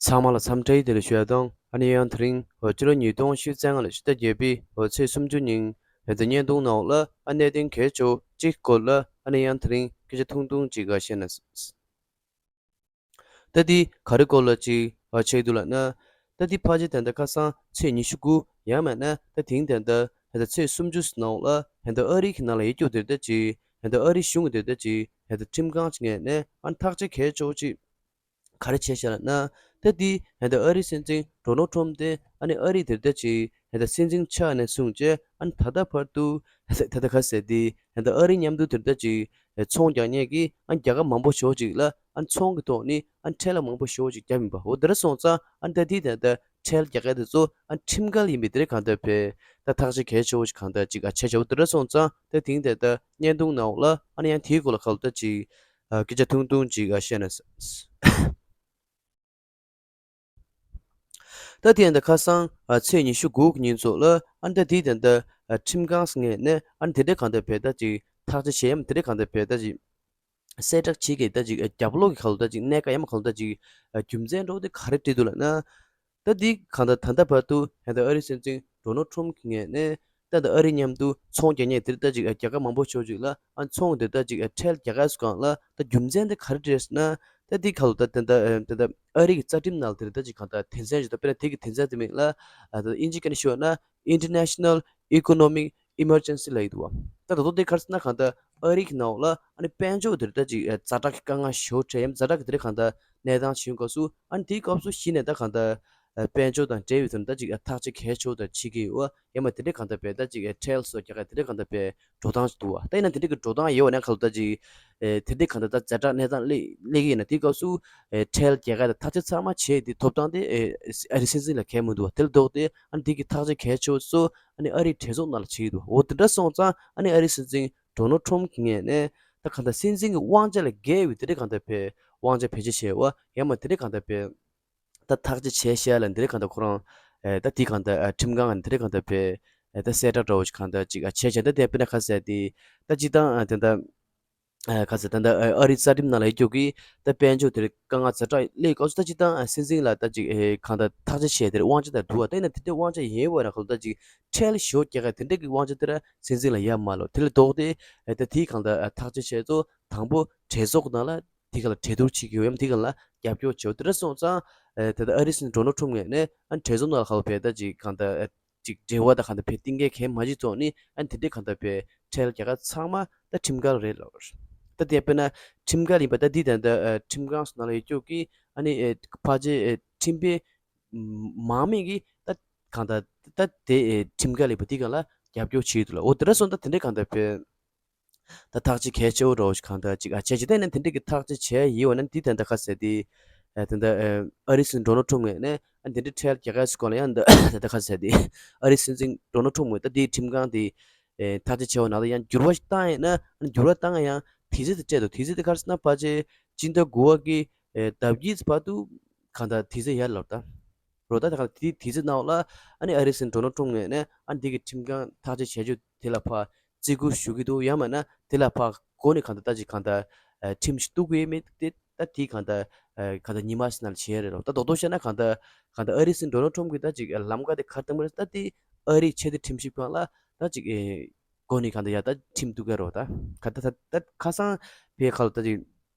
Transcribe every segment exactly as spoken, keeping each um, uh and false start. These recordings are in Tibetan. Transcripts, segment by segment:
ཚང་མ་ལ་འཚམས་འདྲི་དེ་ལ་ཞུ་ཡ་དང་། ཨ་ནི་ཡང་དེ་རིང་འོ་སྤྱི་ལོ་ཉིས་སྟོང་ཉི་ཤུ་རྩ་ལྔ་ལོའི་ཕྱི་ཟླ་བརྒྱད་པའི་འོ་ཚེས་སུམ་ཅུ་ཉིན་ང་ཚོའི་བརྙན་ཐུང་ནང་ལ་ཨ་གནད་དོན་གལ་ཆེ་བ་གཅིག་སྐོར་ལ་ཨ་ནི་ཡང་དེ་རིང་སྐད་ཆ་ཐུང་ཐུང་ཅིག་ཨ་བཤད་ན། ད་འདི་ག་རེ་སྐོར་ལ་ཅིག་ཨ་བྱས་འདུག་ལབ་ན། ད་འདི་ཕལ་ཆེར་ད་ལྟ་ཁ་སང་ཚེས་ཉི་ཤུ་དགུ་ཡང་མིན་ན་ད་དེང་ད་ལྟ་ད་ལྟ་ཚེས་སུམ་ཅུ་ནང་ལ་ད་ལྟ་ཨ་རི་གི་ནང་ལ་ཡོད་རྒྱུ་དེ་ལྟ་ཅིག་ད་ལྟ་ཨ་རི་གཞུང་གི་དེ་ལྟ་ཅིག་ད་ལྟ་ཁྲིམས་ཁང་ཅིག་ངོས་ནས་ཨ་ཐག་གཅོད་གལ་ཆེ་བོ་ཅིག་ག་རེ་བྱས་ཤག་ལབ་ན། ད་འདི་ད་ལྟ་ཨ་རི་སྲིད་འཛིན་ཌོ་ནལ་ཊམ་དེ་ཨ་ནི་ཨ་རི་དེ་ལྟ་ཅིག་ད་ལྟ་སྲིད་འཛིན་ཆགས་ནས་བཟུང་བྱས་ཨ་ནི་ད་ལྟ་བར་དུ་ད་ལྟ་ག་ཟེར་འདི་ད་ལྟ་ཨ་རི་མཉམ་དུ་དེ་ལྟ་ཅིག་ཚོང་རྒྱག་མཁན་གྱི་ཨ་རྒྱལ་ཁབ་མང་པོ་ཞེ་པོ་ཅིག་ལ་ཨ་ཚོང་གི་ཐོག་ནས་ཨ་ཁྲལ་མང་པོ་ཞེ་པོ་ཅིག་བརྒྱབ་ཡིན་པ། འོ་དེ་འདྲ་སོང་ཙང་ཨ་ད་འདི་ད་ལྟ་ཁྲལ་རྒྱག་མཁན་དེ་ཚོ་ཨ་ཁྲིམས་འགལ་ཡིན་པའི་དེ་རིགས་གང་ལྟར་བས་ད་ཐག་གཅོད་གལ་ཆེ་བོ་ཞིག་གང་ལྟར་ཅིག་ཨ་བྱས་བྱས། འོ་དེ་འདྲ་སོང་ཙང་ད་དེང་ད་ལྟ་བརྙན་ཐུང་ནང་ལ་ཨ་ནི་ཡང་དེའི་སྐོར་ལ་ག་ལ་ད་ཅིག་ཨ་སྐད་ཆ་ཐུང་ཐུང་ཅིག་ཨ་བཤད་ན། ད་དེ་ཡང་ད་ཁ་སང་ཨ་ཚེས་ཉི་ཤུ་དགུ་གི་ཉིན་ཚོ་ལ་ཨ་ནི་ད་དེ་ད་ལྟ་ཨ་ཁྲིམས་ཁང་ངོས་ནས་ཨ་ནི་དེ་འདྲ་གང་ལྟར་བས་ད་ཅིག་ཐག་གཅོད་བྱས་ཡམ་དེ་འདྲ་གང་ལྟར་བས་ད་ཅིག་གསལ་བསྒྲགས་བྱེད་ཀྱི་ད་ཅིག་རྒྱབ་ལོགས་ཀྱི་ག་ལ་ད་ཅིག་གནད་འགག་ཡང་མ་ག་ལ་ད་ཅིག་རྒྱུ་མཚན་འདྲ་བོ་དེ་ག་རེ་བྲིས་འདུག་ལབ་ན། ད་འདི་གང་ལྟར་ད་ལྟ་བར་དུ་ད་ལྟ་ཨ་རིའི་སྲིད་འཛིན་ཌོ་ནལ་ཊམ་གྱི་ངོས་ནས་ད་ལྟ་ཨ་རི་མཉམ་དུ་ཚོང་རྒྱག་མཁན་དེ་ལྟ་ཅིག་རྒྱལ་ཁབ་མང་པོ་ཞེ་པོ་ཅིག་ལ་ཨ་ཚོང་དེ་ལྟ་ཅིག་ཁྲལ་རྒྱག་ག་སུ་གང་ལ་ད་རྒྱུ་མཚན་དེ་ག་རེ་བྲིས་ན། ད་འདི་ག་ལ་ད་ད་ལྟ་ད་ལྟ་ཨ་རི་གི་རྩ་ཁྲིམས་ནང་ལ་དེ་ལྟ་ཅིག་གང་ལྟར་དོན་ཚན་ཞིག་ད་དཔེར་ན་དེ་གི་དོན་ཚན་དེ་མིང་ལ་ཨ་ད་དབྱིན་ཇི་སྐད་ནས་ཞུས་ན་International Economic Emergency ལབ་ཀྱི་འདུག་བ། ད་ད་དུང་དེ་ག་རེ་ཟེར་ན་གང་ལྟར་ཨ་རི་གི་ནང་ལ་ཨ་ནི་དཔལ་འབྱོར་དེར་ད་ཅིག་ཛ་དྲག་གི་དཀའ་ངལ་ཞེ་པོ་འཕྲད་ཡམ་ཛ་དྲག་གི་དེ་རིགས་གང་ལྟར་གནས་སྟངས་བྱུང་སྐབས་སུ་ཨ་ནི་དེའི་སྐབས་སུ་གཞི་ནས་ད་གང་ལྟར་དཔལ་འབྱོར་དང་འབྲེལ་བའི་དོན་ད་ཅིག་ཐག་གཅོད་གལ་ཆེ་བོ་ད་བྱེད་ཀྱི་ཡོད་ཡང་མ་དེ་འདྲ་གང་ལྟར་བས་ད་ཅིག་ཁྲལ་སོགས་རྒྱག་ག་དེ་འདྲ་གང་ལྟར་བས་འགྲོ་སྟངས་ཅིག་འདུག་བ། ད་ཡིན་ན་དེ་འདྲ་གི་འགྲོ་སྟངས་ཡོད་བ་ན་ག་ལ་ད་ཅིག་དེ་འདྲ་གང་ལྟར་ད་ཛ་དྲག་གནས་སྟངས་སླེབས་སླེབས་ཀྱི་ཡིན་ན་དེའི་སྐབས་སུ་ཁྲལ་རྒྱག་ག་དང་ཐག་གཅོད་ཚང་མ་བྱས་ཏེ་ཐོབ་ཐང་དེ་ཨ་རི་སྲིད་འཛིན་ལ་གལ་མི་འདུག་བ། དེ་ལ་ལྡོག་སྟེ་ཨ་ནི་དེ་གི་ཐག་གཅོད་གལ་ཆེ་བོ་ཚོ་ཨ་ནི་ཨ་རིའི་གྲོས་ཚོགས་ནང་ལ་བྱེད་ཀྱི་འདུག་འོ་དེ་འདྲ་སོང་ཙང་ཨ་ནི་ཨ་རིའི་སྲིད་འཛིན་ཌོ་ནལ་ཊམ་གྱི་ངོས་ནས་ད་གང་ལྟར་སྲིད་འཛིན་གྱི་དབང་ཆ་ལས་བརྒལ་བའི་དེ་འདྲ་གང་ལྟར་བས་དབང་ཆ་བེད་སྤྱོད་བྱས་བ་ཡང་མ་དེ་འདྲ་གང་ལྟར་བས་ད་ཐག་གཅོད་བྱས་བཞག་ལ་འདི་རེད་གང་ལྟར་ཁོ་རང་ཨེ་ད་དེ་གང་ལྟར་ཨ་ཁྲིམས་ཁང་ནས་འདི་རེད་གང་ལྟར་བས་ཨེ་ད་གསལ་བསྒྲགས་འདྲ་བོ་ཞིག་གང་ལྟར་ཅིག་ཨ་བྱས་བྱས་ད་དེ་དཔེར་ན་ཁ་གསལ་ཏེ་ད་སྤྱིར་བཏང་ཨ་དེ་འདྲ་ཨ་ཁ་གསལ་ད་ལྟ་ཨ་ཨ་རི་རྩ་ཁྲིམས་ནང་ལ་ཡོད་རྒྱུ་གི་ད་དཔལ་འབྱོར་དེར་དཀའ་ངལ་ཛ་དྲག་སླེབས་སྐབས་སུ་ད་སྤྱིར་བཏང་ཨ་སྲིད་འཛིན་ལ་ད་ཅིག་ཨེ་གང་ལྟར་ཐག་གཅོད་བྱས་དེར་དབང་ཆ་ད་འདུག་བ། ད་ཡིན་ན་དེ་འདྲའི་དབང་ཆ་ཡིན་བ་ན་གང་ལྟར་ཅིག་ཁྲལ་ཞོ་རྒྱག་ག་དེ་འདྲ་གི་དབང་ཆ་དེ་ར་སྲིད་འཛིན་ལ་ཡ་མ་ལོ། དེ་ལ་ལྡོག་སྟེ་ཨེ་ད་དེའི་གང་ལྟར་ཨ་ཐག་གཅོད་བྱས་ཚོ་དང་པོ་གྲོས་ཚོགས་ནང་ལ་དེ་ག་ལ་གྲོས་བསྡུར་བྱེད་ཀྱི་ཡོད་ཡམ་དེ་ག་ལ་རྒྱབ་སྐྱོར་བྱེད་འོ་དེ་འདྲ་སོང་ཙང་ཨེ་ད་ལྟ་ཨ་རི་སྲིད་འཛིན་ཌོ་ནལ་ཊམ་ངོས་ནས་ཨ་གྲོས་ཚོགས་ནང་ལ་ཁ་ལོ་བས་ད་ཅིག་གང་ལྟར་ཨེ་ཅིག་འབྲེལ་བ་དང་གང་ལྟར་བས་གཏིང་སྐྱེལ་གལ་མ་བྱེད་ཙང་ནི་ཨ་དེ་འདྲའི་གང་ལྟར་བས་ཁྲལ་རྒྱག་ག་ཚང་མ་ད་ཁྲིམས་འགལ་རེད་ལབ། ད་དེ་དཔེར་ན་ཁྲིམས་འགལ་ཡིན་པ་ད་འདི་ད་ལྟ་ཨེ་ཁྲིམས་ཁང་སོགས་ནང་ལ་ཡོད་རྒྱུ་གི་ཨ་ནི་ཨེ་ཕལ་ཆེར་ཨེ་ཁྲིམས་དཔོན་མང་མོས་ཀྱིས་ད་གང་ལྟར་ད་དེ་ཨེ་ཁྲིམས་འགལ་ཡིན་པ་འདི་ག་ལ་རྒྱབ་སྐྱོར་བྱེད་ཡོད་འདུག་ལབ། འོ་དེ་འདྲ་སོང་ད་དེ་འདྲའི་གང་ལྟར་བས། ད་ཐག་གཅོད་གལ་ཆེ་བོ་འདྲ་བོ་ཞིག་གང་ལྟར་ཅིག་ཨ་བྱས་ཅི་ད་ནི་དེ་འདྲ་གི་ཐག་གཅོད་བྱས་ཡིན་བ་ན་འདི་ད་ལྟ་ཁ་གསལ་ཏེ་ཨ་ད་ལྟ་ཨ་རི་སྲིད་འཛིན་ཌོ་ནལ་ཊམ་ངོས་ནས་ཨ་འདི་འདྲ་ཁྲལ་རྒྱག་ག་སྐོར་ལ་ཡང་ད་ལྟ་ཁ་གསལ་ཏེ་ཨ་རི་སྲིད་འཛིན་ཌོ་ནལ་ཊམ་ངོས་ད་འདིའི་ཁྲིམས་ཁང་དེ་ཨེ་ཐག་གཅོད་བྱས་བ་ན་ད་ཡང་འགྱུར་བ་ཞིག་བཏང་ཡིན་ན་ཨ་འགྱུར་བ་བཏང་ཡང་དུས་ཚོད་དེ་སྤྲད་འདུག་དུས་ཚོད་དེ་ག་རེ་ཟེར་ན་ཕལ་ཆེར་སྤྱི་ཟླ་དགུ་པ་གི་ཨེ་ཟླ་བརྒྱད་བར་དུ་གང་ལྟར་དུས་ཚོད་ཡར་ལོར་ད། རོ་ད་ད་གང་དེ་དུས་ཚོད་ནང་ལ་ཨ་ནི་ཨ་རི་སྲིད་འཛིན་ཌོ་ནལ་ཊམ་ངོས་ནས་ཨ་འདི་གི་ཁྲིམས་ཁང་ཐག་གཅོད་བྱས་རྒྱུ་དེ་ལ་ཕར་བརྩི་བཀུར་ཞུ་གི་འདུག་ཡང་མིན་ན་དེ་ལ་ཕར་འགོ་ནས་གང་ལྟར་ད་ཅིག་གང་ལྟར་ཁྲིམས་ཞིག་གཏུག་གི་ཡོད་མེད་དེ་ད་དེ་གང་ལྟར་གང་ལྟར་ཉི་མ་ཞིག་ནང་ལ་བྱས་རེད་རོ། ད་རྡོག་རྡོག་བཤད་ན་གང་ལྟར་གང་ལྟར་ཨ་རི་སྲིད་འཛིན་ཌོ་ནལ་ཊམ་གི་ད་ཅིག་ལམ་ཁ་དེ་ག་རེ་བཏང་པ་རེད། ད་དེ་ཨ་རིའི་ཆེས་མཐོའི་ཁྲིམས་ཞིབ་ཁང་ལ་ད་ཅིག་འགོ་ནས་གང་ལྟར་ཡ་ད་ཁྲིམས་གཏུག་གི་རོ། ད་ག་ད་ད་ཁ་སང་བས་ག་ལ་ད་ཅིག་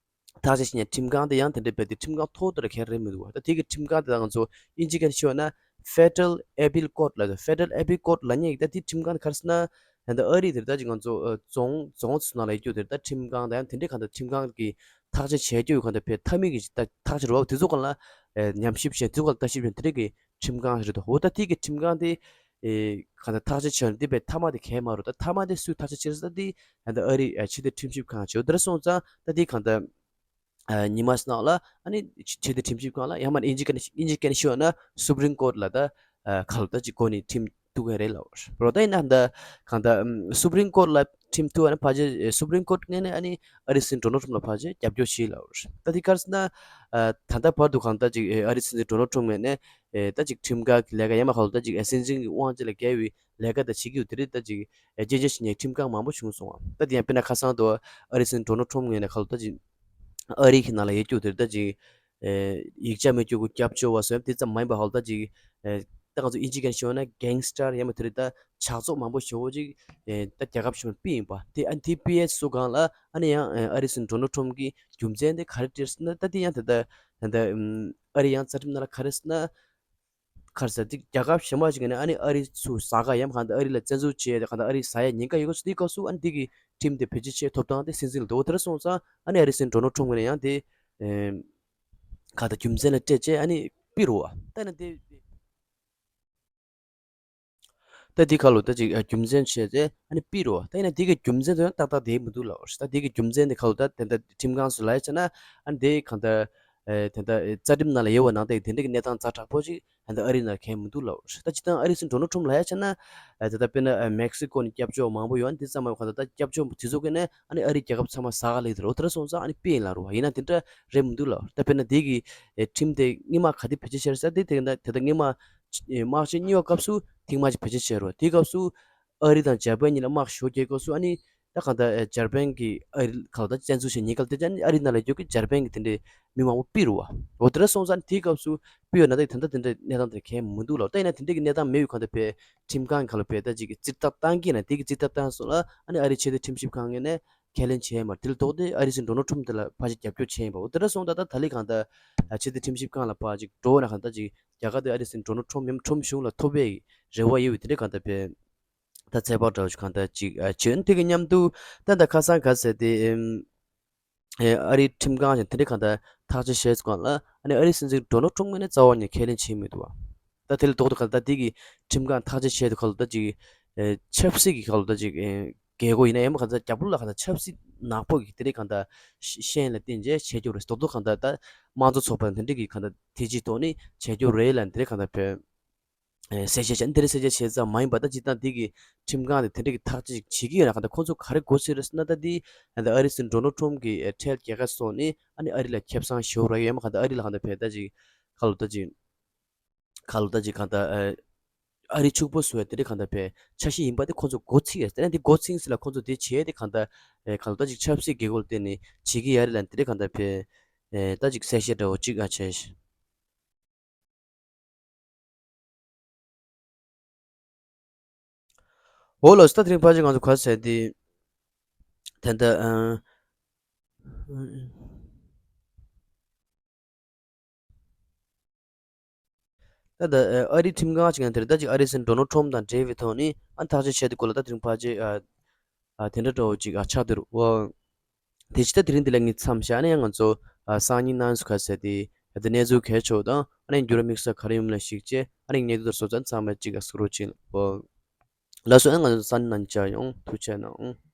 ཐག་གཅོད་བྱེད་མཁན་ཁྲིམས་ཁང་དེ་ཡང་དེ་འདྲ་རྦད་དེ་ཁྲིམས་ཁང་མཐོ་དེ་ལ་གལ་རེད་མི་འདུག་བ། ད་དེ་གི་ཁྲིམས་ཁང་དེ་ད་ང་ཚོ་དབྱིན་ཇི་སྐད་ནས་ཞུས་ན་Federal Appeal Court ལབ་འདུག Federal Appeal Court ལབ་མཁན་གྱི་ད་དེ་ཁྲིམས་ཁང་དེ་ག་རེ་ཟེར་ན་ད་ལྟ་ཨ་རི་དེར་ད་ཅིག་ང་ཚོ་ཨ་རྫོང་རྫོང་ཚོ་ནང་ལ་ཡོད་རྒྱུ་དེར་ད་ཁྲིམས་ཁང་དང་ཡང་དེ་འདྲའི་གང་ལྟར་ཁྲིམས་ཁང་གི་ཐག་གཅོད་བྱས་རྒྱུ་ཡོད་གང་ལྟར་བས་མཐའ་མའི་གི་ད་ཐག་གཅོད་རེད་བ། དེ་ཚོ་གང་ལ་ཨ་ཉམས་ཞིབ་བྱས་དེ་ཚོ་གང་ལ་ལྟ་ཞིབ་བྱས་དེ་འདྲའི་གི་ཁྲིམས་ཁང་རེད་འདུག་འོ་ད་དེ་གི་ཁྲིམས་ཁང་དེ་ཨེ་གང་ལྟར་ཐག་གཅོད་བྱས་ན་དེ་བས་མཐའ་མ་དེ་གལ་མ་རེད། ད་མཐའ་མ་དེ་སུས་ཐག་གཅོད་བྱས་ཟེར་ད་དེ་ད་ལྟ་ཨ་རི་ཨ་ཆེས་མཐོའི་ཁྲིམས་ཞིབ་ཁང་བྱས་འོ་དེ་འདྲ་སོང་ཙང་ད་དེ་གང་ལྟར། ཉི་མ་ནང་ལ་ཨ་ནི་ཆེས་མཐོའི་ཁྲིམས་ཞིབ་ཁང་ལ་ཡང་མ་དབྱིན་ཇི་སྐད་ནས་དབྱིན་ཇི་སྐད་ནས་ཞུས་ན་Supreme Court ལ་ད་ཁ་ལོ་ད་ཅིག་གོ་ནས་ཁྲིམས་གཏུག་མཁན་རེད་ལབ་རོ། ད་ཡིན་ན་ད་གང་ད་Supreme Court ལ་ཁྲིམས་གཏུག་ཨ་ནི་ཕལ་ཆེར་Supreme Court ངོས་ནས་ཨ་ནི་ཨ་རི་སྲིད་འཛིན་ཌོ་ནལ་ཊམ་ལ་ཕལ་ཆེར་རྒྱབ་སྐྱོར་བྱས་ལབ་རོ། ད་དེ་ག་རེ་ཟེར་ན་ད་ལྟ་བར་དུ་གང་ད་ཅིག་ཨ་རི་སྲིད་འཛིན་ཌོ་ནལ་ཊམ་ངོས་ནས་ད་ཅིག་ཁྲིམས་འགལ་གྱི་ལས་ཀ་ཡང་མ་ཁ་ལོ་ད་ཅིག་སྲིད་འཛིན་གྱི་དབང་ཆ་ལས་བརྒལ་བའི་ལས་ཀ་དང་བྱེད་ཀྱི་ཡོད་དེ་རེད། ད་ཅིག་སྐྱོན་བརྗོད་བྱེད་མཁན་ཁྲིམས་ཁང་མང་པོ་བྱུང་སོང་བ། ད་དེ་ཡང་དཔེར་ན་ཁ་སང་དུ་ཨ་རི་སྲིད་འཛིན་ཌོ་ནལ་ཊམ་ངོས་ནས་ཁ་ལོ་ད་ཅིག་ཨ་རི་གི་ནང་ལ་ཡོད་རྒྱུ་དེར་ད་ཅིག་ ཨེ་ཡིག་ཆ་མེད་རྒྱུ་གི་སྐྱབས་བཅོལ་བ་སོགས་དེ་ཙམ་མ་ཡིན་པ་ཧ་ལ་ད་ཅིག་ཨེ་ད་ང་ཚོ་དབྱིན་ཇི་སྐད་ནས་ཞུས་ན་གེང་སི་ཊར་ཡང་མ་དེ་རེད། ད་ཇག་ཚོགས་མང་པོ་ཞེ་པོ་ཅིག་ཨེ་ད་རྒྱལ་ཁབ་གཞན་པར་ཕུད་ཡིན་པ་དེ། ཨ་ནི་དེ་ཕུད་ཡས་སུ་གང་ལ་ཨ་ནི་ཡང་ཨ་རིའི་སྲིད་འཛིན་ཌོ་ནལ་ཊམ་གྱི་རྒྱུ་མཚན་དེ་ག་རེ་སྤྲད་ཟེར་ན། ད་དེ་ཡང་ད་ལྟ་ད་ལྟ་ཨ་རི་ཡང་རྩ་ཁྲིམས་ནང་ལ་ག་རེ་ཟེར་ན། ག་རེ་ཟེར་དེ་རྒྱལ་ཁབ་གཞན་པ་ཞིག་ནས་ཨ་ནི་ཨ་རི་ཚུར་ཟ་ག་ཡམ་གང་ལྟར་ཨ་རི་ལ་བཙན་འཛུལ་བྱས་ཏེ་གང་ལྟར་ཨ་རི་ཟ་ཡ་ཉེན་ཁ་ཡོད་སྐབས་སུ། དེའི་སྐབས་སུ་ཨ་ནི་དེ་གི་ཁྲིམས་དེ་བེད་སྤྱོད་བྱེད་ཐུབ་སྟངས་དེ་སྲིད་འཛིན་ལ་འདུག་དེ་འདྲ་སོང་ཙང་ཨ་ནི་ཨ་རིའི་སྲིད་འཛིན་ཌོ་ནལ་ཊམ་གྱིས་ནས་ཡང་དེ་ཨེ་གང་ལྟར་རྒྱུ་མཚན་ལ་སྤྲད་བྱས་ཨ་ནི་ཕུད་རེད་བ། ད་ནི་དེ་ད་དེ་ཁ་ལོ་ད་ཅིག་ཨ་རྒྱུ་མཚན་བྱས་ཏེ་ཨ་ནི་ཕུད་རེད་བ། ད་ཡིན་ན་དེ་གི་རྒྱུ་མཚན་དེ་ཡང་ཏག་ཏག་དེ་མི་འདུག་ལབ་པ་རེད། ད་དེ་གི་རྒྱུ་མཚན་དེ་ཁ་ལོ་ད་དེ་འདྲ་ཁྲིམས་ཁང་སུ་ལ་ཡ་བྱས་ན་ཨ་ནི་དེ་གང་ལྟར་ཨེ་དེ་འདྲ་རྩ་ཁྲིམས་ནང་ལ་ཡོད་པ་ནང་བཞིན་དེ་འདྲ་གི་གནས་སྟངས་ཛ་དྲག་པོ་ཅིག་ད་ལྟ་ཨ་རི་ནང་གང་ཡང་མི་འདུག་ལབ་པ་རེད། ད་སྤྱིར་བཏང་ཨ་རིའི་སྲིད་འཛིན་ཌོ་ནལ་ཊམ་ལ་ཡ་བྱས་ན་ཨེ་ད་ལྟ་དཔེར་ན་ཨེ་མེག་སི་ཀོ་ནས་སྐྱབས་བཅོལ་མང་པོ་ཡོད། ཨ་ནི་དེ་ཚང་མ་གང་ལྟར་ད་སྐྱབས་བཅོལ་དེ་ཚོ་གི་ནས་ཨ་ནི་ཨ་རིའི་རྒྱལ་ཁབ་ཚང་མ་ཟ་ག་སླེབས་དེ་རེད། འོ་དེ་འདྲ་སོང་ཙང་ཨ་ནི་ཕུད་ཡིན་ལབ་རེད་བ། ཡིན་ན་དེ་འདྲ་རེད་མི་འདུག་ལབ་པ་རེད། ད་དཔེར་ན་དེ་གི་ཨེ་ཁྲིམས་དེ་སྔོན་མ་ག་དུས་བེད་སྤྱོད་བྱས་རེད་ཟེར་ན། དེ་དེ་ད་དེ་ད་སྔོན་མ་ཨེ་དམག་ཆེན་གཉིས་པའི་སྐབས་སུ་ཐེངས་མ་གཅིག་བེད་སྤྱོད་བྱས་རེད་བ། དེའི་སྐབས་སུ་ཨ་རི་དང་འཇར་པན་གཉིས་ལ་དམག་ཞེ་པོ་རྒྱག་སྐབས་སུ་ཨ་ནི་ད་གང་ལྟར་ཨེ་འཇར་པན་གྱིས་ཨ་རི་གང་ལྟར་བཙན་འཛུལ་བྱས་ཉེན་ཁ་སླེབས་དེ། ཨ་ནི་ཨ་རི་ནང་ལ་ཡོད་ཀྱི་འཇར་པན་གྱི་དེ་འདྲའི་མི་མང་པོ་ཕུད་རེད་བ། འོ་དེ་འདྲ་སོང་ཙང་དེའི་སྐབས་སུ་ཕུད་ཡོད་ན་ད་ད་ལྟ་དེ་འདྲའི་གནས་སྟངས་དེ་གང་ཡང་མི་འདུག་ལབ། ད་ཡིན་ན་དེ་འདྲའི་གི་གནས་སྟངས་མེད་པའི་གང་ལྟར་དཔེ་ཁྲིམས་ཁང་གི་ཁ་ལོ་དཔེ་ད་ཅིག་གི་རྩིས་རྟགས་བཏང་གི་ཡིན་ན། དེ་གི་རྩིས་རྟགས་བཏང་སོང་ལ་ཨ་ནི་ཨ་རིའི་ཆེས་མཐོའི་ཁྲིམས་ཞིབ་ཁང་ངོས་ནས་ཁས་ལེན་བྱས་མ་རེད། དེ་ལ་ལྡོག་སྟེ་ཨ་རིའི་སྲིད་འཛིན་ཌོ་ནལ་ཊམ་དེ་ལ་ཕལ་ཆེར་རྒྱབ་སྐྱོར་བྱས་ཡིན་པ། འོ་དེ་འདྲ་སོང་ཙང་ད་ད་ལྟ་གང་ལྟར་ཨ་ཆེས་མཐོའི་ཁྲིམས་ཞིབ་ཁང་ལ་ཕར་ཅིག་འགྲོ་ན་གང་ལྟར་ཅིག་རྒྱལ་ཁབ་དེ་ཨ་རིའི་སྲིད་འཛིན་ཌོ་ནལ་ཊམ་ཡང་ཊམ་གཞུང་ལ་ཐོབ་པའི་རེ་བ་ཡོད་པའི་དེ་འདྲའི་གང་ལྟར་དཔེ་ད་ཚོད་དཔག་འདྲ་བོ་ཞིག་གང་ལྟར་ཅིག་ཨ་བྱས། དེ་གི་མཉམ་དུ་ད་ད་ཁ་སང་ག་ཟེར་དེ་ཨེམ་ཨེ་ཨ་རིའི་ཁྲིམས་ཁང་ཞིག་དེ་འདྲའི་གང་ལྟར་ཐག་གཅོད་བྱས་སོང་ལ་ཨ་ནི་ཨ་རིའི་སྲིད་འཛིན་ཌོ་ནལ་ཊམ་ངོས་ནས་རྩ་བ་ནས་ཁས་ལེན་བྱས་མི་འདུག་བ། ད་དེ་ལ་ལྡོག་སྟེ་གང་ལྟར་དེ་གི་ཁྲིམས་ཁང་ཐག་གཅོད་བྱས་དུས་ཁ་ལོ་ད་ཅིག་ཨེ་ཆབ་སྲིད་ཀྱི་ཁ་ལོ་ད་ཅིག་ཨེ་རྒྱལ་སྒོ་ཡིན་ན་ཡང་མ་གང་ལྟར་རྒྱབ་ལོགས་ལ་གང་ལྟར་ཆབ་སྲིད་ནག་པོ་གི་དེ་འདྲའི་གང་ལྟར་ཤ་ཤན་ལ་བརྟེན་བྱས་བྱས་རྒྱུ་རེད། རྡོག་རྡོག་གང་ལྟར་ད་དམངས་གཙོ་ཚོགས་པ་དེ་འདྲའི་གི་གང་ལྟར་དེ་གཅིག་ཐོག་ནས་བྱས་རྒྱུ་རེད་ལབ་དེ་འདྲའི་གང་ལྟར་བོད་ཨེ་གསལ་བཤད་བྱས། འདི་རེད་གསལ་བཤད་བྱས་ཙམ་མ་ཡིན་པ་ད་སྤྱིར་བཏང་འདི་གི་ཁྲིམས་ཁང་དེ་དེ་འདྲ་གི་ཐག་གཅོད་བྱེད་ཀྱི་ཡོད་ན་གང་ལྟར་ཁོང་ཚོ་ག་རེ་དགོས་ཀྱི་རེད་ཟེར་ན། ད་འདི་ཨ་ནི་ཨ་རིའི་སྲིད་འཛིན་ཌོ་ནལ་ཊམ་གྱིས་ཨེ་ཁྲལ་རྒྱག་ག་སོང་ནས་ཨ་ནི་ཨ་རི་ལ་ཁེ་བཟང་ཞེ་པོ་རག་ཡོད་མ། གང་ལྟར་ཨ་རི་ལ་གང་ལྟར་བས་ད་ཅིག་ཁ་ལོ་ད་ཅིག་ཁ་ལོ་ད་ཅིག་གང་ལྟར་ཨེ་ཨ་རི་ཕྱུག་པོ་བཟོ་ཡ་དེ་འདྲ་གང་ལྟར་བས་འཆར་གཞི་ཡིན་པ་དེ་ཁོང་ཚོ་མགོ་ཚིག་ཡ་ཟེར་ན། དེ་མགོ་ཚིག་ཟེར་ལ་ཁོང་ཚོ་དེ་བྱས་ཏེ་གང་ལྟར་ཨེ་ཁ་ལོ་ད་ཅིག་ཆབ་སྲིད་དགོས་མཁོ་ལ་བརྟེན་ནས་བྱེད་ཀྱི་ཡ་རེད་ལབ་དེ་འདྲ་གང་ལྟར་བས་ཨེ་ད་ཅིག་གསལ་བཤད་འདྲ་བོ་ཅིག་ཨ་བྱས། འོ་ལགས་སོ། ད་དེ་རིང་ཕལ་ཆེར་ང་ཚོ་ག་ཟེར་དེ་ད་ལྟ་ཨ་ད་ལྟ་ཨ་རིའི་ཁྲིམས་ཁང་ཅིག་ཡང་དེར་ད་ཅིག་ཨ་རིའི་སྲིད་འཛིན་ཌོ་ནལ་ཊམ་དང་འབྲེལ་བའི་ཐོག་ནས་ཨ་ཐག་གཅོད་བྱས་དེ་སྐོར་ལ་ད་དེ་རིང་ཕལ་ཆེར་ཨ་ཨ་དེ་འདྲ་འདྲ་བོ་ཅིག་ཨ་ཆགས་བསྡད་རེད་བ། དེ་ཕྱི་ད་དེ་རིང་འདི་ལ་ངས་མཚམས་བཞག་ནས་ཡང་ང་ཚོ་ཨ་སང་ཉིན་གནངས་ཚེ་ག་ཟེར་དེ་ཨ་དེ་གནས་ཚུལ་གལ་ཆེ་བ་དང་ཨ་ནི་འགྱུར་བ་དམིགས་བསལ་ག་རེ་ཡོང་མིན་ལ་གཞིགས་བྱས་ཨ་ནི་ངས་དེ་ཚོར་སོ་ཙམ་ཚང་མ་ཅིག་ཨ་གཟིགས་རོགས་བྱེད་ལ་བ། ལགས་སོ། ཨ་ང་ཚོ་སང་ཉིན་གནངས་ཉིན་མཇལ་ཡོང་། ཐུགས་རྗེ་གནང་།